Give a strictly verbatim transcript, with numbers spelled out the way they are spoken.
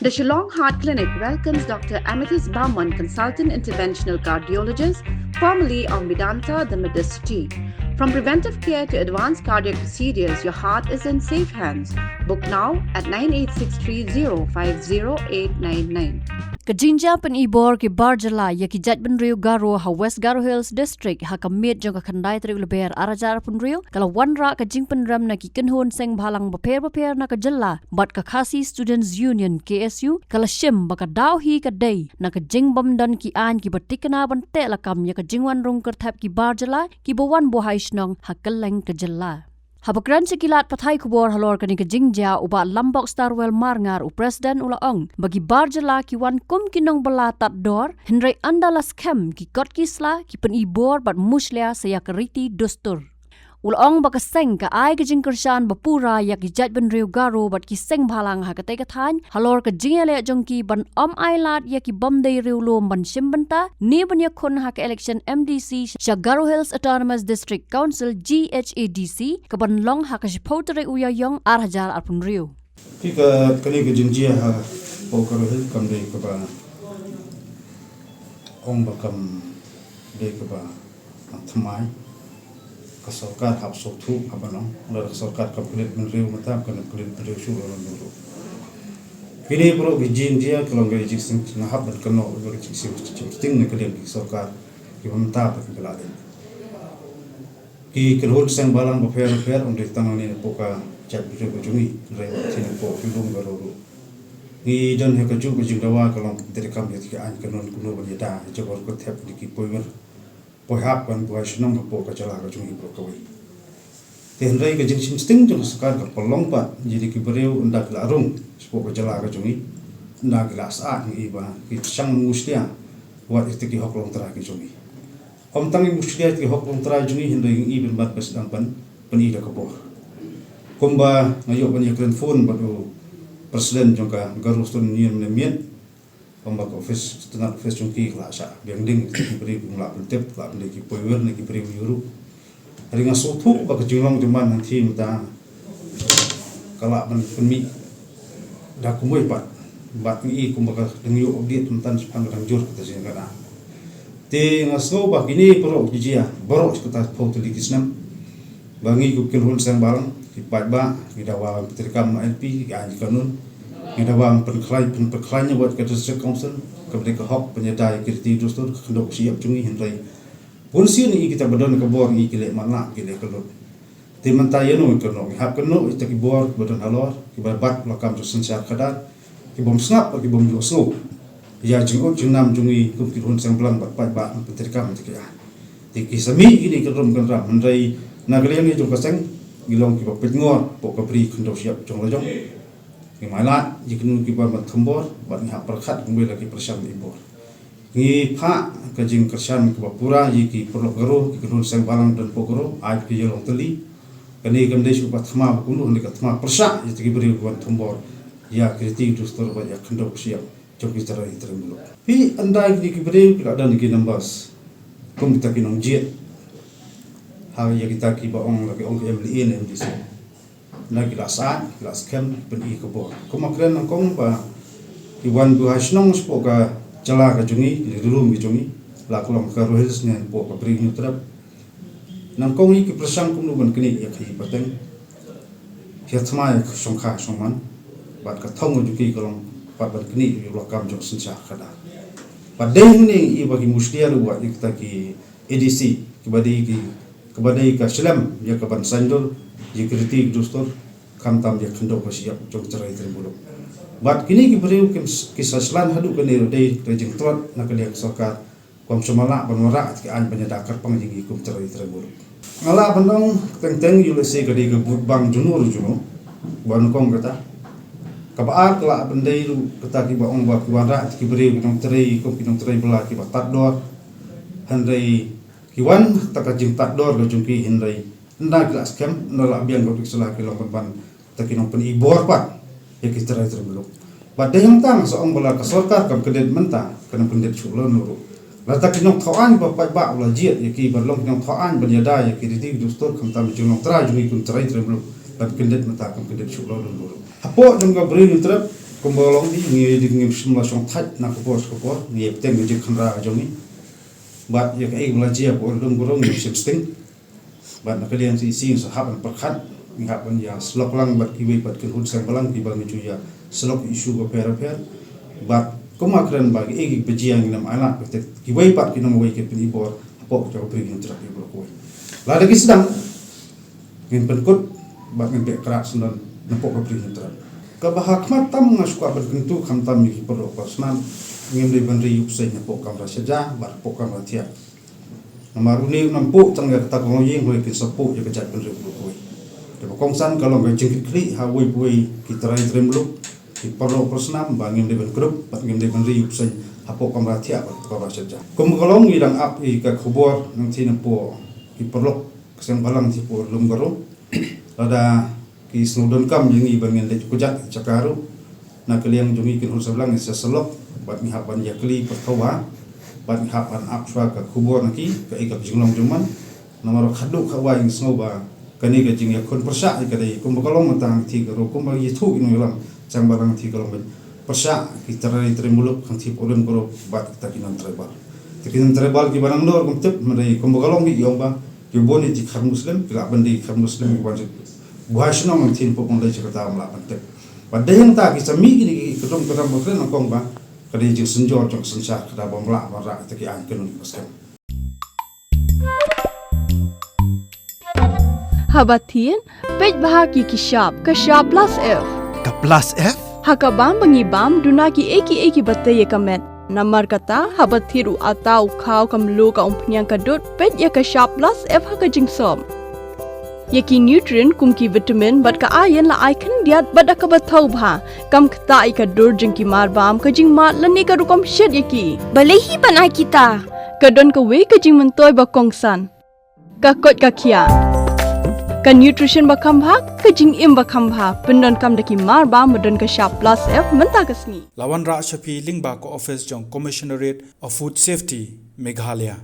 The Shillong Heart Clinic welcomes Doctor Amethyst Barman, Consultant Interventional Cardiologist, formerly of Medanta, the Medicity. From preventive care to advanced cardiac procedures, your heart is in safe hands. Book now at nine eight six three zero five zero eight nine nine. Ka jingjia pyni bor ki bar jylla ïa ki jaitbynriew Garo ha West Garo Hills District ha ka miet jong ka khyndai tarik Lber ar hajar arphew hynriew ka la wanrah ka jingpynrem na ki kynhun seng bhalang bapher bapher na ka jylla bad ka Khasi Students Union, K S U, ka la shim ba ka daw hi ka dei na ka jingbymdon ki aiñ kiba thikna ban teh lakam ïa ka jingwan rung kyrthep ki bar jylla kiba wan buhai shnong ha kylleng ka jylla. Haba kren sha ki lad pathai khubor halor kane ka jingjia, u Bah Lambok Starwell Marngar, u President, u la ong ba ki bar jylla ki wan kum ki nongbylla tad dor, hynrei ynda la skhem ki kot ki sla, ki pyni bor bad mushlia sa ïa ka riti dustur. U la ong ba ka seng ka ai ka jingkyrshan ba pura ïa ki jaitbynriew Garo bad ki seng bhalang ha katei ka thaiñ halor ka jingïaleh jong ki ban ym ailad ïa ki bym dei riewlum ban shim bynta ne ban ïakhun ha ka election M D C sha Garo Hills Autonomous District Council, G H A D C, ka ban long ha ka shiphew tarik u Ïaïong ar hajar arphew hynriew. Ki ka, kane ka jingjia ha Garo Hills kam dei kaba ong ba kam dei kaba thymmai. Ka sorkar hap sngewthuh, hap ban ong, lada ka sorkar kam klet bynriew mynta, kan klet bynriew shuh lada nuru. Kine baroh ki jingjia ki long ka jingsngewsih, nga hap ban kynnoh ïa ka jingsngewsih na ka liang ki sorkar kiba mynta bad kiba la dep. Ki kynhun seng bhalang bapher bapher, ym dei tang nangne napoh ka jaitbynriew ka jong ngi, hynrei wat sien napoh ki lum baroh ruh. Ngi don ha kajuh ka jingdawa ka long ban treikam ïa ki aiñ kanon kumno ban ïada ïa ka jabor ka thep ïa ki poiwir poihap ban buhai shnong hapoh ka jylla ka jong ngi baroh kawei. Te hynrei ka jingshim sting jong ka sorkar ka pynlong pat, ïa ki briew ynda ki la rung shapoh ka jylla ka jong ngi, ynda ki la sah ngi ba ki pyrshang mushlia wat ïa ki hok longtrai ki jong ngi. Ym tang ngi mushlia ïa ki hok longtrai jong ngi, hynrei ngi ban bat ba sdang ban pyni da ka bor. Kumba nga ïoh ban ïakren phone bad u president jong ka Garo Student Union mynne miet, kumba ka office, tnat office jong ki ka la shah biang ding, ki briew ki la pyntip, la pyntip ki poiwir ne ki briew ïuh ruh. Hynrei nga sngewthuh ba ka jinglong jong man hangthie mynta ka lah ban pynmih da kumwei pat. Bad ngi i kumba ka dang ïoh update mynta shaphang ka dang jur kata jingkana. Te nga sngew ba kine baroh ki jia, baroh kata phew tylli ki snem. Ba ngi kum ki kynhun seng bhalang, ki paidbah, ngi dawa ban pyntreikam na L P, ki aiñ ki kanun. Ngi dawa ban pynkhlaiñ, pyn-, pynkhlaiñ ïa wat ka District Council, ka bynta ka hok, pynïada ïa ki riti dustur, ka khyndew ka shyiap jong ngi hynrei. Bun sien ngi kita ba don ka bor ngi ki leh matlah, ki leh kyllut. Te mynta ïano ngi kynnoh, ngi hap kynnoh ïa kita ki bor ba don halor, kiba bat la kam jong synshar khadar, ki bym sngap, ki bym ïohsngew ïa jingut jingnam jong ngi kum ki kynhun seng bhalang bad paidbah ban pyntreikam ïa ki aiñ. Te ki sa mih kine ki rum ki ram, hynrei na ka liang jong ka seng ngi long kiba peit ngor hapoh ka bri khyndew shyiap jong la jong. Ngi mailat ïa kino kiba ban thombor bad ngi hap pyrkhat kumwei la ki pyrshang ïa bor. Ngi phah ka jingkyrshan kaba pura ïa ki paralok Garo, ki kynhun seng bhalang don hapoh Garo, ai ki ïa long tylli. Kane kam dei shuh ka thma ba kumno, kane ka thma pyrshah ïa ki briew kiban thombor ïa ki riti dustur bad ïa ka khyndew ka shyiap jong ki trai trai muluk. Phi, ynda ki briew ki la don ki numbers kum kita ki nongjied, ha ïa kita kiba ong la ki ong ki M L A ne M D C. Na ki la sah, ki la skhem, pyni ka bor. Kumba kren nyngkong ba ki wan buhai shnong shapoh ka jylla ka jong ngi, ki riewlum ki jong ngi, la ka long ka Garo Hills ne hapoh ka Bri Hynñiewtrep. Nyngkong ngi ki pyrshang kumno ban knieh ïa ka hi pateng. Ki thma ïa ka shongkha shongman. Bad ka thong jong ki ka long pat ban knieh ïa u lakam jong synshar khadar. Bad dei ngi i ba ki mushlia ruh ïa kita ki A D C, kiba dei ki, kiba dei ka shlem ïa kaban saiñdur ïa ki riti ki dustur, khamtam ïa ka khyndew ka shyiap jong trai trai muluk. Bad kine ki briew ki, ki sa shlad haduh kane ruh dei ka jingtrot na ka liang sorkar, kam shym la ban wanrah ki aiñ ban ïada kyrpang ïa ngi kum trai trai muluk. Nga lah ban ong teng teng ïa lehse ka dei ka vote bank jong no ruh jong no, ba nyngkong kata. Kaba ar ka lah ban dei ruh kata kiba ong ba ki wanrah ki briew ki nongtrei kum ki nongtrei bylla kiba tad dor. Hynrei ki wan, kata ka jingtad dor ka jong ki hynrei ynda ki la skhem, ynda la biang ka dik sla ki long ban ban, kata ki nongpyni bor pat ïa ki trai trai muluk. Bad dei hangta nga sa ong ba la ka sorkar kam kyndit mynta, kan ym kyndit shuh lano ruh. Lada ki nongthaw aiñ ba paidbah u la jied ïa ki ban long ki nongthaw aiñ ban ïada ïa ki riti ki dustur khamtam jong nongtrai jong ngi kum trai trai muluk, kan kyndit mynta, kam kyndit shuh lano ruh. Hapoh jong ka Bri Hynñiewtrep, Kumba long ngi, ngi dei ngim shym la shong thait na ka por sha ka por, ngi ïa bteng ka jingkhynra ka jong ngi. Bad ïa kaei kaba la jia hapoh Ri Lum Garo ngim shym sting. Bad na ka liang shisien sa hap ban pyrkhat, ngi hap ban ïa syllok lang bad kiwei pat ki khun seng bhalang kiba ngi ju ïa syllok issue bapher bapher. Bad kumba kren ba kiei kiba jia ngin ym ailad, bad kiwei pat ki nongwei ki pynibor hapoh ka jaitbynriew Hynñiewtrep ïa baroh kawei. Lada ki sdang, ngin pynkut bad ngin beh krah syndon napoh ka Bri Hynñiewtrep. Kaba ha khmat tam nga shu kwah ban kyntu khamtam ïa ki paralok parasnam, ngim dei ban ri ïa u bseiñ hapoh kamra shetja bad hapoh kamra thiah. Namar une u nang puh tang ïa kata ka longïing, hynrei kin sa puh ïa ka jaitbynriew baroh kawei. Te ba kongsan ka long ka jingkitkhlieh ha uwei pa uwei ki trai trai muluk, ki paralok parasnam ba ngim dei ban kdup bad ngim dei ban ri ïa u bseiñ hapoh kamra thiah bad hapoh kamra shetja. Kumba ka long ngi dang ap ïa ka khubor nangtei napoh ki paralok ka seng bhalang hapoh Ri Lum Garo. Lada ki sngewdonkam ïa ngi ba ngin leit kjat jaka ruh, na ka liang jong ngi ki khun seng bhalang ngi sa syllok bad ngi hap ban ïakylli pyrthuh bad ngi hap ban ap shuwa ka khubor na ki kaei ka jinglong jong man. Namar khatduh khatwai ngi sngew ba kane ka jingïakhun pyrshah ïa ka dei kumba ka long mynta hangtei ka ruh kumba ïathuh ïa ngi lam seng bhalang hangtei ka long ba pyrshah ki trai trai muluk hangtei hapoh Ri Lum Garo bad kita ki non tribal. Te ki non tribal kiba nang nor kum tip, hynrei kumba ka long ngi ong ba ki bun ïa ki khar Muslim, ki lah ban dei khar Muslim, ki ban buhai shnong hangtei hapoh Bangladesh kata ym lah ban tip. Bad dei hangta ki sa mih kine ki kdum kdam ba kren nyngkong ba ka dei jingsynjor jong ka synshar kata ba ym lah ban rah kita ki aiñ kanun kiba skhem. Haba thied, peit bha ki ki shap, ka shap plus F. Ka plus F? Ha ka bam ba ngi bam, duna kiei kiei kiba tei ïa ka met. Namar kata, haba thied u atta, u khaw, ka mluh, ka umphniang, ka dud, peit ïa ka shap plus F ha ka jingsop. Ïa ki nutrient kum ki vitamin bad ka iron la ai khyndiat bad da kaba thaw bha. Kam ktah ïa ka dur jong ki mar bam, ka jingmad lane ka rukom shet ïa ki. Balei hi ban ai kita? Ka don kawei ka jingmyntoi ba kongsan. Ka koit ka khiah. Ka nutrition ba kham bha, ka jingim ba kham bha. Pyndonkam da ki mar bam ba don ka shap plus F mynta ka sngi. La wanrah sha phi lyngba ka office jong Commissionerate of Food Safety, Meghalaya.